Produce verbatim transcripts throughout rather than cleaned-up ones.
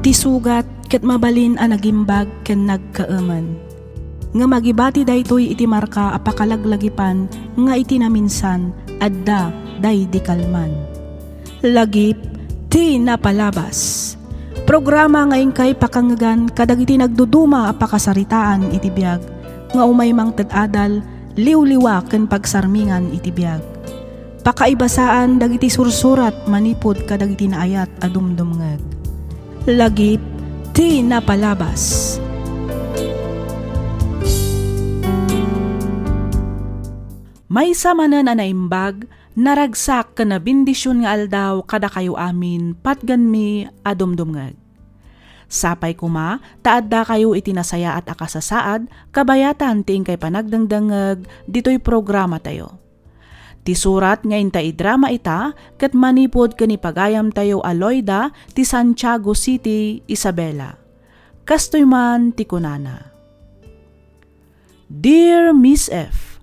Ti sugat ket mabalin a nagimbag ken nagkaemen. Ngem agibati daytoy iti marka a pakalaglagipan nga iti naminsan, adda daydi kalman. Lagip ti napalabas. Programa nga inkay pakangngegan kadagiti nagduduma a pakasaritaan iti biag nga umay mangted adal, liwliwa ken pagsarmingan iti biag. Pakaibasaan dagiti sursurat manipud kadagiti naayat a dumdumngeg. Lagip ti napalabas. Maysa manen a naimbag, naragsak ken nabendision nga aldaw kadakayo amin, patgenmi a dumdumngeg. Sapay koma ta addakayo iti nasayaat a kasasaad, kabayatan ti inkay panagdengdengngeg ditoy programatayo. Ti surat nga inta idrama ita ket manipud ken ni pagayamtayo a Loida ti Santiago City, Isabela. Kastoy man ti kunana. Dear Miss F,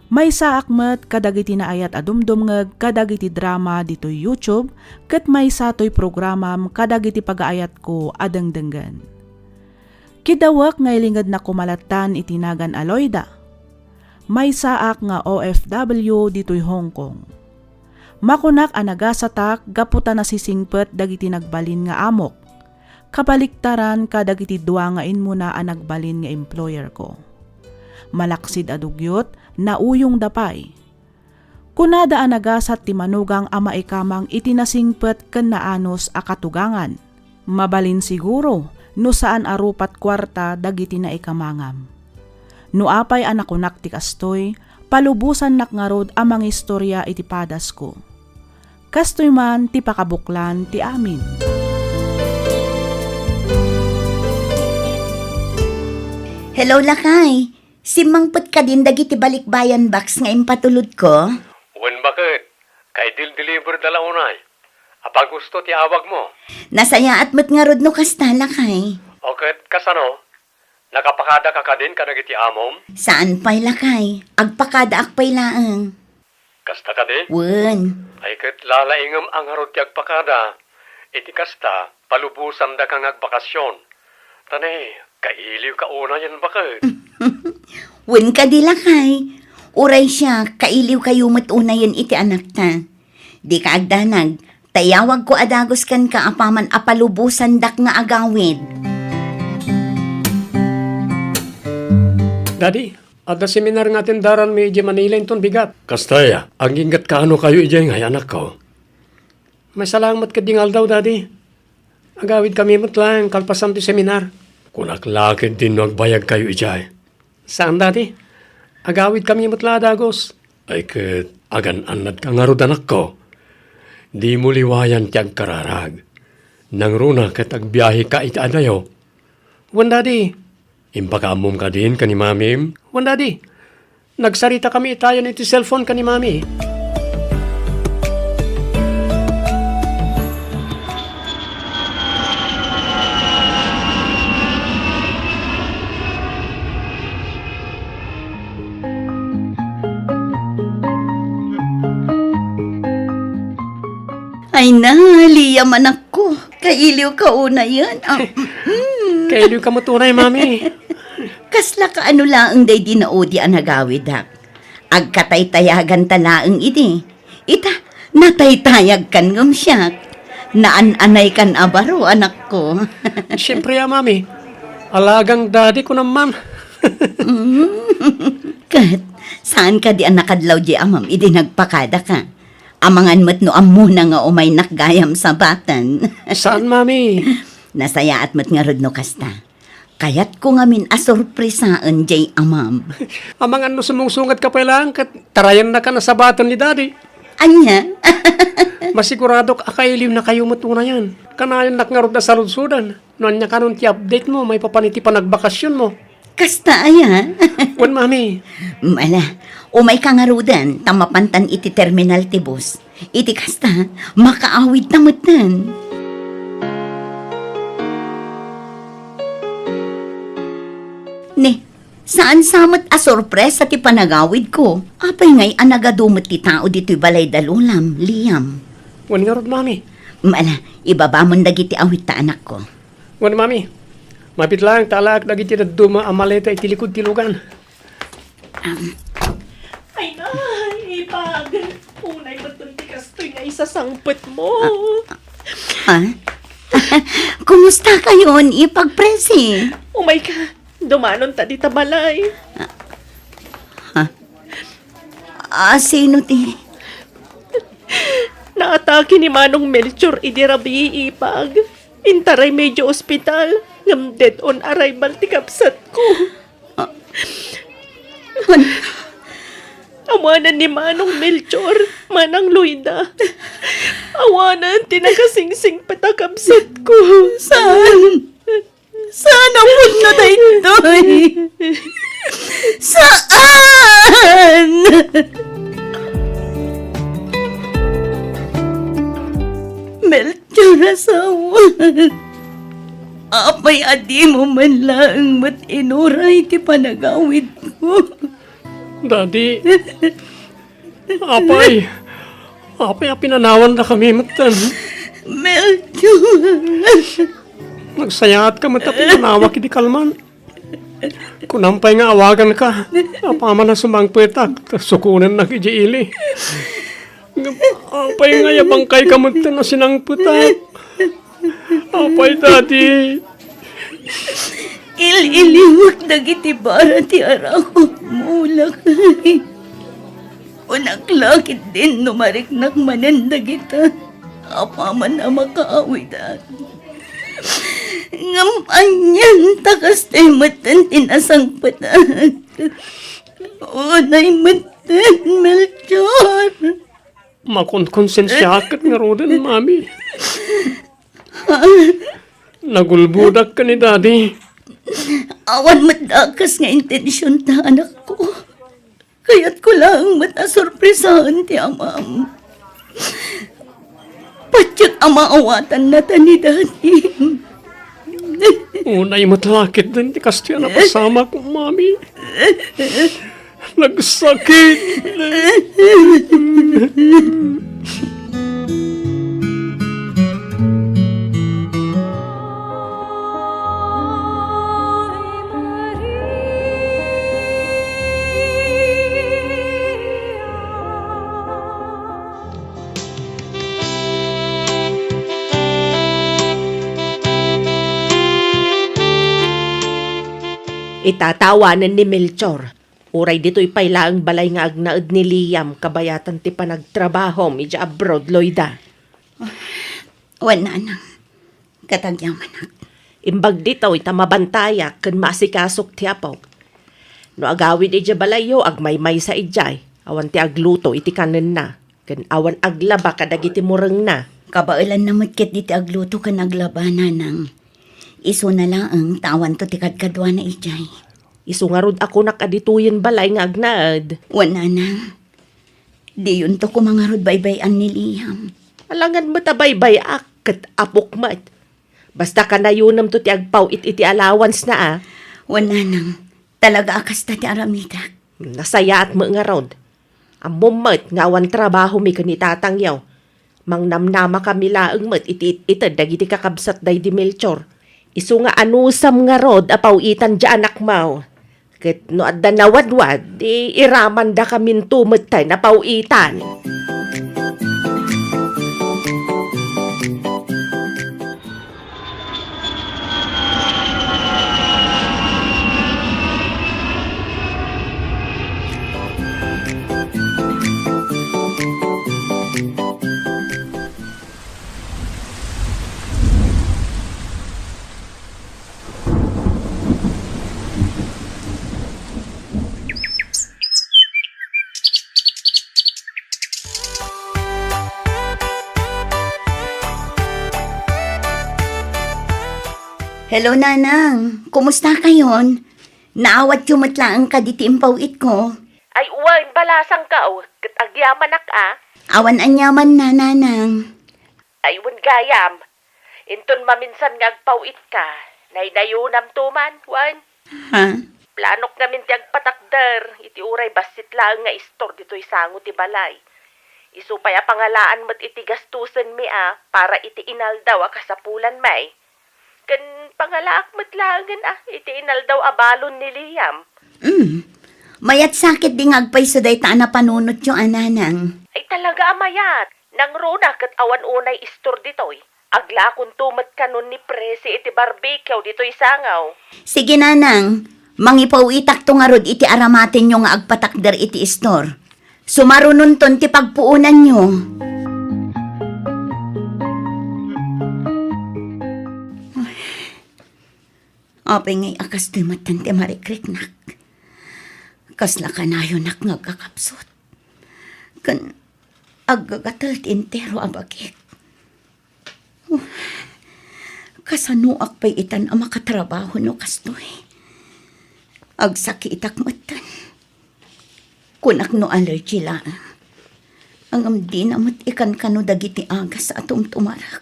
maysaak met kadagiti naayat a dumdumngeg kadagiti drama ditoy YouTube ket maysa toy programam kadagiti pagaayatko a dengdenggen. Kidawek nga ilingednak koma lattan iti nagan a Loida. Maysaak nga O F W ditoy Hong Kong. Makunak a nagasatak gapu ta nasisingpet dagiti nagbalin nga amok. Kabaliktaran kadagiti dua nga immuna a nagbalin nga employer ko. Malaksid a dugyot, nauyongda pay. Kunada a nagasat ti manugang a maikamang iti nasingpet ken naanus a katugangan. Mabalin siguro no saan a rupat kuarta dagiti naikamangam. No apay a nakunak ti kastoy, palubosannak ngarud a mangistorya iti padasko. Kastoy man ti pakabuklan ti amin. Hello, lakay. Simmangpet kadin dagiti balikbayan box nga impatulodko? Wen, baket. Kaidil-deliver da la unay. Apay gusto ti awagmo? Nasayaat met ngarud no kasta, lakay. O ket kasano? Nakapakada ka kadin kadagiti amom? Saan pay, lakay. Agpakadaak pay laeng. Kasta kadi? Wen. Ay ket lalaingem a ngarud ti agpakada. Iti kasta, palubosandaka nga agbakasyon. Ta ne, kailiwka unayen baket. Wen kadi, lakay. Uray siak, kailiwkayo met unayen iti anakta. Dika agdanag, ta iyawagko a dagus kenka apaman a palubosandak nga agawid. Daddy, adda seminar nga atendaranmi idiay Manila inton bigat. Kasta aya, aginggatkano kayo idiay ngay, anakko? Maysa laeng met ketdi nga aldaw, Daddy. Agawidkami met laeng kalpasan ti seminar. Kunak la ketdin no agbayagkayo idiay. Saan, Daddy. Agawidkami met la a dagus. Ay ket, agan-annadka ngarud, anakko. Dimo liwayan ti agkararag. Nangruna ket agbiaheka iti adayo. Wen, Daddy. Impakaammom kadin ken ni Mamim? Wen, Daddy. Nagsaritakami itayen iti cellphone ken ni Mami. Ay na, Liam, anakko. Kailiwka unayen. Ah, mm. Kailiwka met unay, Mami. Kasla kaano laeng daydi naudi a nagawidak. Agkataytayaganta laeng idi. Ita, nataytayagkan ngem siak. Naan-anaykan a baro, anakko. Siempre a, Mami. Alagang Daddy ko naman. Mm. Ket, saan kadi a nakadlaw di amam idi nagpakadaka? Amangan met no ammona nga umaynak gayam sabatan. Saan, Mami? Nasayaat met ngarud no kasta. Kayatko ngamin a sorpresaen jay amam. Amangan no sumungsungatka pay laeng ket tarayannakan a sabaten ni Daddy. Ania? Masiguradok a kailiwnakayo met unayen. Kanayannak ngarud a saludsodan no ania kanon ti update mo maipapan iti panagbakasionmo. Kasta aya? Wen, Mami. Ala, umayka ngaruden ta mapantan iti terminal ti bus. Iti kasta, makaawidta metten. Ne, saan sa met a sorpresa ti panagawidko? Apay ngay a nagadu met ti tao ditoy balay da Lolam, Liam? Wen ngarud, Mami. Ala, ibabamon dagiti awitta, anakko. Wen, Mami, mabiit laeng ta alaek dagiti dadduma a maleta iti likud ti lugan. Ay, nay, ipag. Unay met ti kastoy nga isasangpetmo. Ah? Kumusta kayon, ipag Presi? Umayka, dumanon ta dita balay. Ah, sino ti? Naatake ni Manong Melchor idi rabii, ipag. Intaray medyo ospital, ngem dead on arrival ti kabsatko. Ah. Awanan ni Manong Melchor, Manang Loida. Awanan ti nakasingsingpet a kabsatko. Saan? Saan a pudno daytoy? Saan? Melchor, asawa. Apay a dimo man laeng met inuray ti panagawidko? Daddy, apay, apay a pinanawandakami metten. Melchor. Nagsayaatka met a pinanawak idi kalman. Kunam pay nga awaganka, apaman a sumangpetak, ta sukonennak idiay ili. Ngem apay nga aya bangkayka metten a sinangpetak? Apay, Daddy. Il-iliwek dagiti bara ti arakupmo, lakay. Kunak la ketdin no mariknak manen dagita apaman a makaawidak. Ngem anian ta kastoy metten ti nasangpetak? Unay metten, Melchor. Makonkonsensiaak ket ngaruden, Mami. Nagulbodak ken ni Daddy. Awan met dakes nga intensionta, anakko. Kayatko laeng met a sorpresaen ti amam. Patiek a maawatannata ni Daddy. Unay met la ketdin ti kastoy a napasamak, Mami. Nagsakit. Itatawanen ni Melchor. Uray ditoy pay laeng balay nga agnaed ni Liam kabayatan ti panagtrabahom idiay abroad, Loida. Wen, nanang, ket agyamanak. Imbag ditoy ta mabantayak ken maasikasok ti apok. No agawid idiay balayyo, agmaymaysa idiay, awan ti agluto iti kanenna, ken awan aglaba kadagiti murengna. Kabaelanna met ketdi ti agluto ken aglaba, nanang. Isuna laeng ta awanto ti kadkaduana idiay. Isu ngarud a kunak a ditoyen balay nga agnaed. Wen, nanang, diyonto koma ngarud baybay-an ni Liam. Alangan met a baybay-ak, ket apok met. Basta kanayonemto ti agpaw-it iti allowance-na, a. Wen, nanang, talaga a kasta ti aramidek. Nasayaat met ngarud. Ammom met nga awan trabahomi ken ni tatangyo. Mangnamnamakami laeng met iti it-ited dagiti kakabsat daydi Melchor. Isu nga anusam ngarud a paw-itan diay anakmo. Ket no adda nawadwad, di iramandakaminto metten a paw-itan. Hello, Nanang. Kumusta kayon? Naawatyo met laeng kadi ti impaw-itko? Ay, wen, balasangko, ket agyamanak, a. Awan aniaman, Nanang. Ay, wen gayam. Inton maminsan nga agpaw-itka, naynayonamto man, wen? Ha? Planok ngamin ti agpatakder iti uray bassit laeng nga istor ditoy sango ti balay. Isu pay a pangalaan met iti gastusenmi a para iti inaldaw a kasapulanmi. Ken pangalaak met laengen a iti inaldaw a balon ni Liam. Mm. Mayat sakit di nga agpayso dayta a napanunotyo a nanang. Ay, talaga a mayat. Nangruna ket awan unay istor ditoy. Aglakonto met kanon ni Presi iti barbecue ditoy sangaw. Sige, nanang. Mangipawitakto ngarud iti aramatenyo nga agpatakder iti istor. Sumarunonton ti pagpuonanyo. Apay ngay a kastoy metten ti marikriknak? Kasla kanayonak nga agkakapsut. Ken aggagatel ti entero a bagik. Kasanoak pay itan a makatrabaho no kastoy? Agsakitak metten. Kunak no allergy laeng. Ngem dina met ikankano dagiti agas a tumtumarak.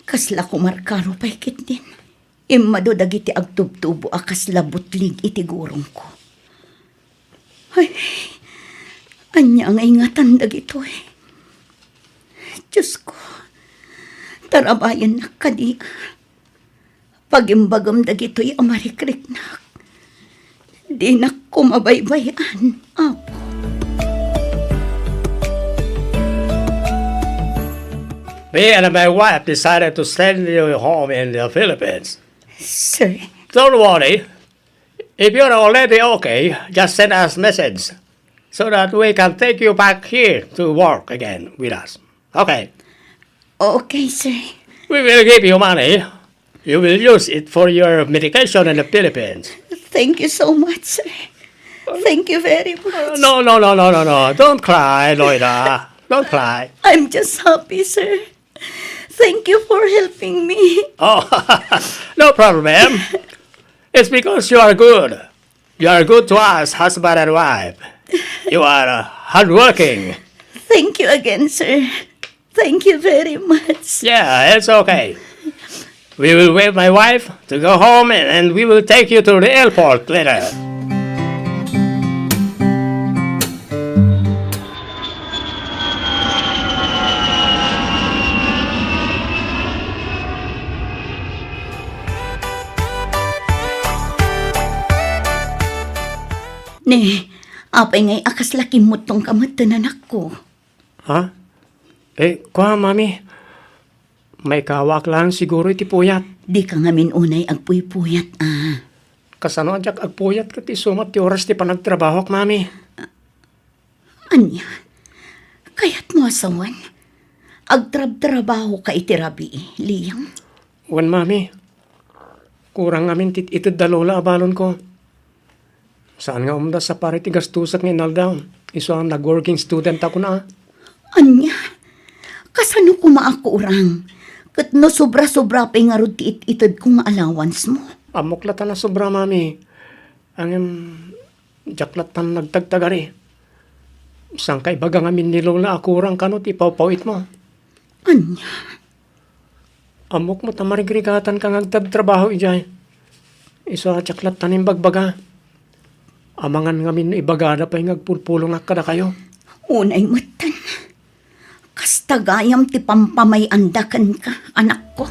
Kasla kumarkaro pay ketdin. Immado dagiti agtubtubo a kasla butlig iti gurongko. Ay, ania nga ingatan dagitoy? Diosko, tarabayennak kadi. Pagimbagem dagitoy a marikriknak. Dinak koma baybay-an, Apo. Me and my wife decided to send you home in the Philippines. Sir. Don't worry. If you're already okay, just send us message so that we can take you back here to work again with us. Okay. Okay, sir. We will give you money. You will use it for your medication in the Philippines. Thank you so much, sir. Thank you very much. No, no, no, no, no, no. Don't cry, Loida. Don't cry. I'm just happy, sir. Thank you for helping me. Oh, no problem. It's because you are good. You are good to us, husband and wife. You are, uh, hardworking. Thank you again, sir. Thank you very much. Yeah, it's okay. We will wait my wife to go home and, and we will take you to the airport later. Ne, apay ngay a kasla kimmuttongka met, anakko? Ha? Eh, kua, Mami. Maikawaak laeng siguro iti puyat. Dika ngamin unay agpuypuyat, a. Kasano a diak agpuyat ket isu met ti oras ti panagtrabahok, Mami? Ania? Kayatmo a sawen? Agtrabtrabahoka iti rabii, Liam? Wen, Mami. Kurang ngamin ti ited da Lola a balonko. Saan nga umdas a para iti gastusek nga inaldaw. Isu a nag-working student a kuna. Ania? Kasano koma a kurang? Ket no sobra-sobra pay ngarud ti it-itedko nga allowance mo? Ammok latta a sobra, Mami. Ngem, diak latta nagtagtagari. Saan ka ibaga ngamin ni Lola a kurang kano ti ipawpawitmo? Ania? Ammok met a marigrigatanka nga agtrabtrabaho idiay. Isu a diak latta imbagbaga. Amangan ngamin no ibagada pay nga agpulpulongak kadakayo. Unay metten. Kasta gayam ti pampamay-anda kenka, anakko.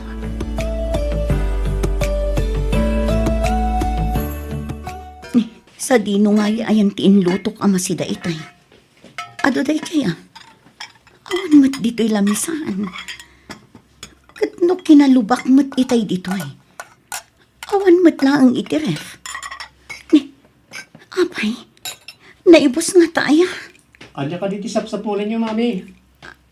Ni, sadino ngay-ayan ti inlutok a masida itay? Adu daytoy, a. Awan met ditoy lamisaan. Ket no kinalubak met itay ditoy, awan met laeng iti ref. Ni, apay, naibus ngata aya? Ania kadi ti sapsapulenyo, Mami?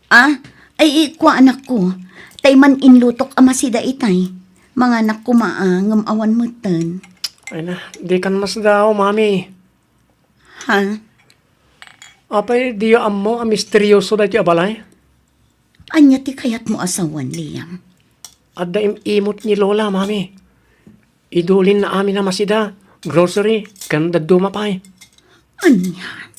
A, ay, kua, anakko. Tay man inlutok a masida itay. Manganak koma a, ngem awan metten. Ay na, dikan masdaaw, Mami. Ha? Apay, diyo ammo a misterioso daytoy a balay? Ania ti kayatmo a sawen, Liam? Adda im-imot ni Lola, Mami. Idulinna amin a masida, grocery, ken dadduma pay. Ania?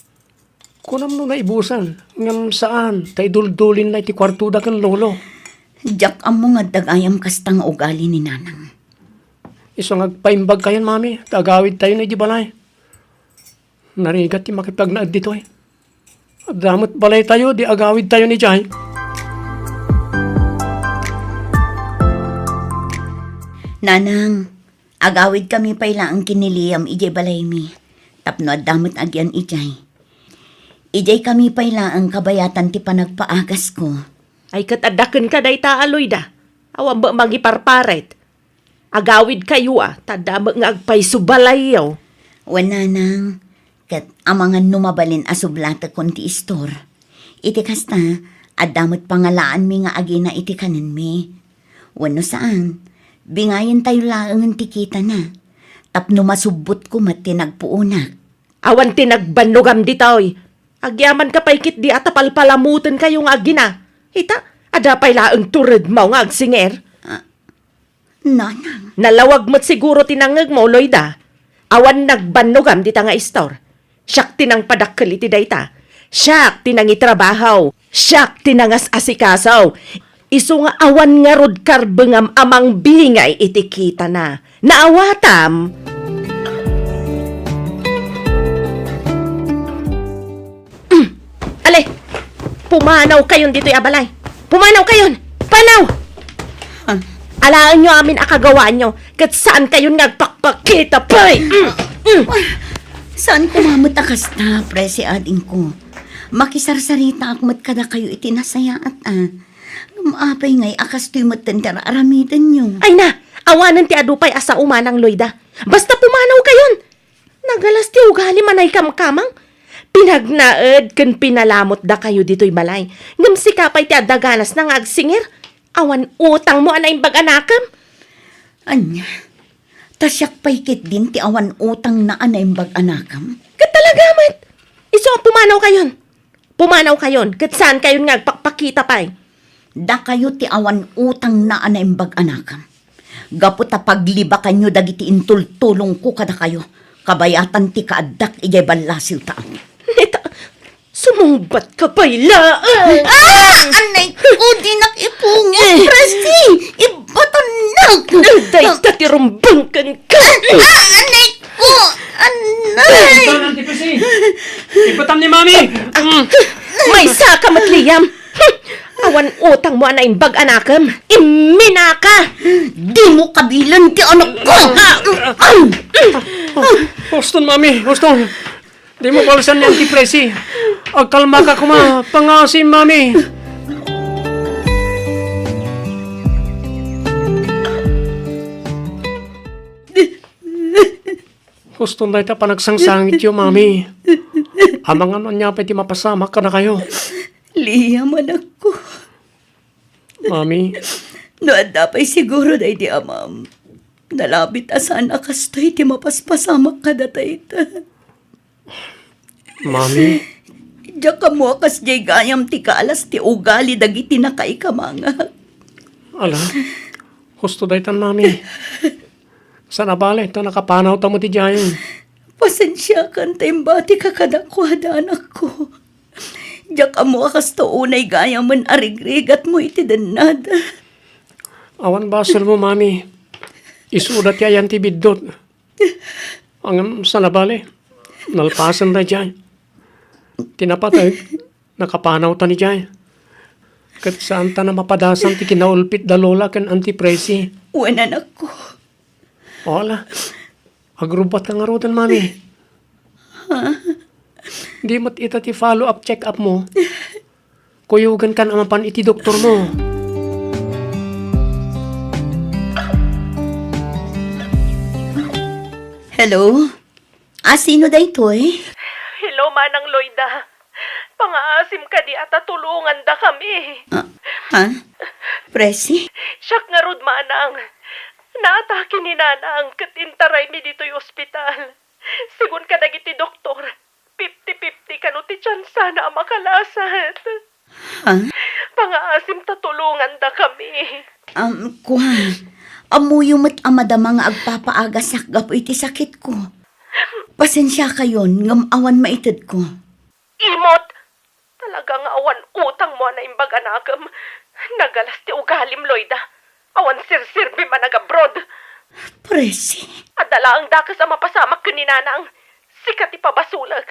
Kunam no naibusan, ngem saan, ta iduldulinna iti kuartoda ken Lolo. Diak ammo nga adda gayam kasta nga ugali ni Nanang. Isu nga agpaimbagkayon, Mami, ta agawidtayon idiay balay. Narigat ti makipagnaed ditoy. Adda met balaytayo, di agawidtayon idiay. Nanang, agawidkami pay laeng ken ni Liam idiay balaymi, tapno adda met agyan idiay. Idiaykami pay laeng kabayatan ti panagpaagasko. Ay, ket adda kenka dayta a Loida. Awan met mangiparparit. Agawidkayo a, ta adda met nga agpayso balayyo. Wen, nanang, ket amangan no mabalin a sublatekkon ti istor. Iti kasta, adda met pangalaanmi nga agina iti kanenmi. Wenno saan, bingayentayo laengen ti kitana. Tapno masubbotko met ti nagpuonak. Awan ti nagbannogam ditoy. Agyamanka pay ketdi a ta palpalamotenkayo nga agina. Ita, adda pay laeng turedmo nga agsinger. Ah, nanang. Nalawag met siguro ti nangngegmo, Loida. Awan nagbannogam dita nga istor. Siak ti nangpadakkel iti dayta. Siak ti nangitrabaho. Siak ti nangas-asikaso. Isu nga awan ngarud karbengam a mangbingay iti kitana. Naawatam? Mm. Ale, pumanawkayon ditoy a balay. Pumanawkayon! Panaw! Ah. Alaenyo amin a kagawaanyo, ket saankayon nga agpakpakita pay! Mm. Mm. Saan ko mamet a kasta, Presi, adingko. Makisarsaritaak met kadakayo iti nasayaat, a. Ngem apay ngay a kastoy metten ti ar-aramidenyo? Ay na, awanen ti adu pay a sao manang, Loida. Basta pumanawkayon. Nagalas ti ugalim a naikamkamang. Pinagnaed ken pinalamotdakayo ditoy balay. Ngem sika pay ti adda ganasna nga agsinger. Awan utangmo a naimbag a nakem. Ania? Ta siak pay ketdin ti awan utangna a naimbag a nakem? Ket talaga met. Isu a pumanawkayon. Pumanawkayon, ket saankayon nga agpakpakita pay. Dakayo ti awan utangna a naimbag a nakem. Gapu ta paglibakanyo dagiti intultulongko kadakayo, kabayatan ti kaaddak idiay ballasiw ta. Neta, sumungbatka pay laeng. Ah! Anay ko, dinak ipungit. Eh. Presti, ibatonak. Dayta ti rumbeng kenka. Ah, anay ko, anay. Ibatan, Auntie Presi. Ibatan ni Mami. Mm. Maysaka met, Liam. Awan utangmo a naimbag a nakem. Imminaka! Dimo kabilen ti anakko! Huston, Mami, huston. Dimo balsan ni Auntie Presi. Agkalmaka koma, pangaasim, Mami. Huston dayta panagsangsangityo, Mami. Amangan no ania pay ti mapasamak kadakayo. Liam, anakko. Mami. No adda pay siguro daydi amam, nalabit a saan a kastoy ti mapaspasamak kadata ita. Mami. Diak ammo a kasdiay gayam ti kaalas ti ugali dagiti nakaikamangak. Ala, husto daytan, Mami. Saan a bale, ta nakapanawta met idiay. Pasensiakan ta imbatika kadakuada, anakko. Diak ammo a kasta unay gayamen a rigrigatmo iti dennad. Awan baselmo, Mami. Isuda ti ayan ti biddut. Ngem saan a bale, nalpasen daydiay. Ti napateg, nakapanawtan idiay. Ket saanta a mapadasan ti kinaulpit da Lola ken Auntie Presi. Wen, anakko. Wala. Agrubbatka ngaruden, Mami. Ha? Di met ita ti follow-up check-up mo. Kuyogankan a mapan iti doktormo. Hello? A, sino daytoy? Hello, Manang Loida. Pangaasim kadi a ta tulongandakami. Ah, ha? Presi? Siak ngarud, Manang. Naatake ni Nanang ket intaraymi ditoy ospital. Segun kadagiti doktor, fifty fifty kano ti tiansana a makalasat. Ha? Pangaasim ta tulongandakami. Um, kua, ammoyo met a madama nga agpapaagasak gapu iti sakitko. Pasensiakayon ngem awan maitedko. Imot! Talaga nga awan utangmo a naimbag a nakem. Nagalas ti ugalim, Loida. Awan serserbim a nag-abroad. Presi. Adda laeng dakes a mapasamak ken ni Nanang. Sika ti pabasolek.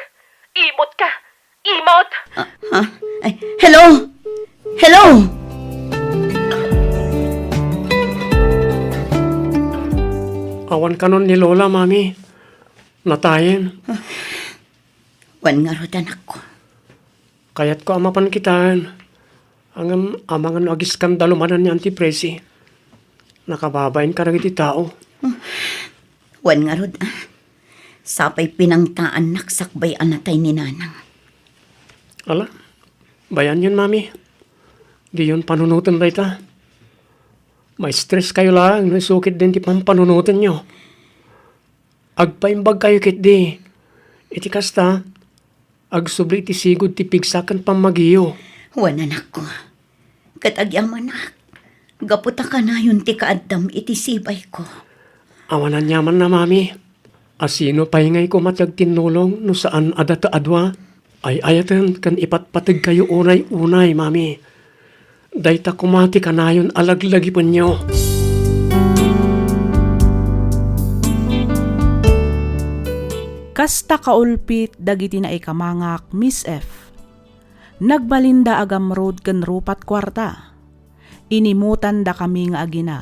Imot ka. Imot! Ah, ha? Ay, hello? Hello? Awan kanon ni Lola, Mami. Natayen. Wen ngarud, anakko. Kayatko a mapan kitaen. Ngem amangan no agiskandalu manen ni Auntie Presi. Nakababain kadagiti tao. Wen ngarud, ah. Sapay pinangtaannak sakbay a natay ni Nanang. Ala, bayanyon, Mami. Diyon panunoten dayta. Maistreskayo laeng no isu ketdin ti pampanunotenyo. Agpaimbagkayo ketdi. Iti kasta, agsubli iti sigud ti pigsa ken pammagiyo. Wen, anakko. Ket agyamanak, gapu ta kanayon ti kaaddam iti sibayko. Awan aniamanna, Mami. Asino pay ngay koma ti agtinnulong no saan a data a dua? Ay-ayaten ken ipatpategkayo unay-unay, Mami. Dayta koma ti kanayon a laglagipenyo. Kasta kaulpit dagiti naikamangak, Miss F. Nagbalinda a gamrud ken rupat kuarta. Inimutandakami nga agina.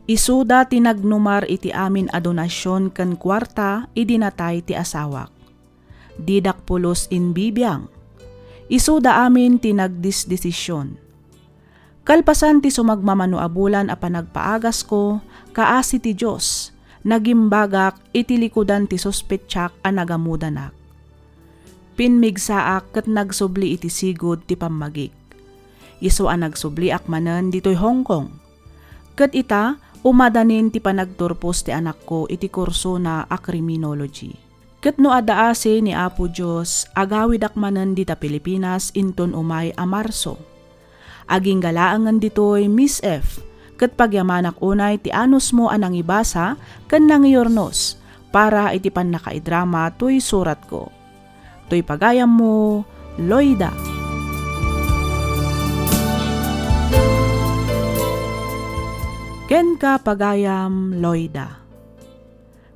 Isuda ti nagnumar iti amin a donasion ken kuarta idi natay ti asawak. Didak pulos imbibiang. Isuda amin ti nagdisdesision. Kalpasan ti sumagmamano a bulan a panagpaagasko, kaasi ti Dios, nagimbagak iti likudan ti suspetsak a nagamudanak. Pimmigsaak ket nagsubli iti sigud ti pammagik. Isu a nagsubliak manen ditoy Hong Kong. Ket ita, umadanin ti panagturpos ti anakko iti kursona a criminology. Ket no adda asi ni Apo Dios, agawidak manen dita Pilipinas inton umay a Marso. Agingga laengen ditoy, Miss F, ket pagyamanak unay ti anusmo a nangibasa ken nangiurnos para iti pannakaidrama toy suratko. Toy pagayammo, Loida. Kenka, pagayam, Loida.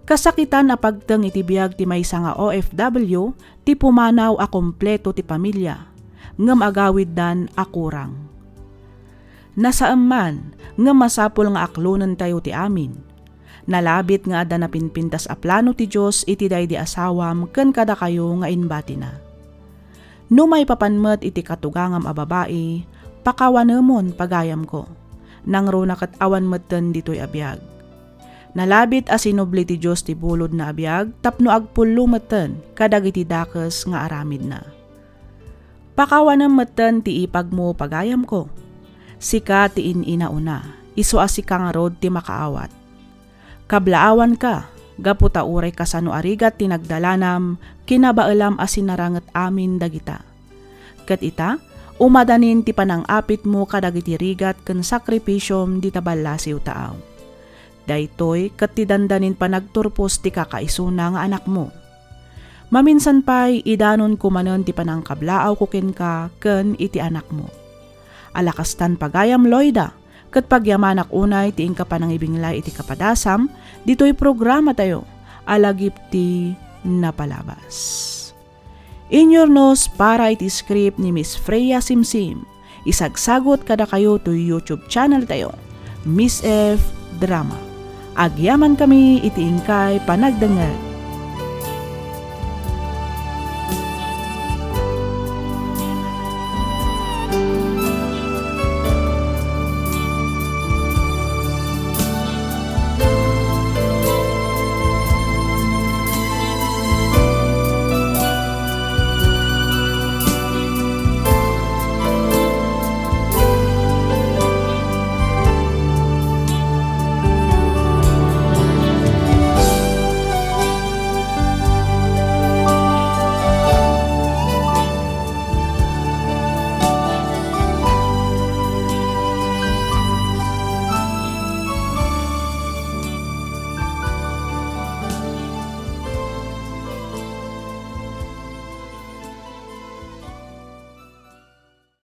Kasakitan a pagteng iti biag ti maysa nga O F W ti pumanaw a kompleto ti pamilia, ngem agawiddan a kurang. Nasaem man, ngem masapul nga aklonentayo ti amin. Nalabit nga adda napinpintas a plano ti Dios iti daydi asawam ken kadakayo nga imbatina. No maipapan met iti katugangam a babai, pakawanemon, pagayamko. Nangruna ket awan metten ditoy a biag. Nalabit a sinubli ti Dios ti bulodna a biag tapno agpullo metten kadagiti dakes nga aramidna. Pakawanem metten ti ipagmo, pagayamko. Sika ti in-inauna, isu a sika ngarud ti makaawat. Kablaawanka, gapu ta uray kasano a rigat ti nagdalanam, kinabaelam a sinaranget amin dagita. Ket ita, umadanin ti panang-apitmo kadagiti rigat ken sakripisiom dita ballasiw taaw. Daytoy ket ti dandanin panagturpos ti kakaisuna nga anakmo. Maminsan pay, idanonko manen ti panangkablaawko kenka ken iti anakmo. Ala kastan, pagayam Loida, ket pagyamanak unay ti inka panangibinglay iti kapadasam ditoy programatayo a Lagip ti Napalabas. Inyurnos para iti script ni Miss Freya Simsim. Isagsagut kadakayo toy YouTube channel tayo, Miss F Drama. Agyamankami iti inkay panagdengngeg.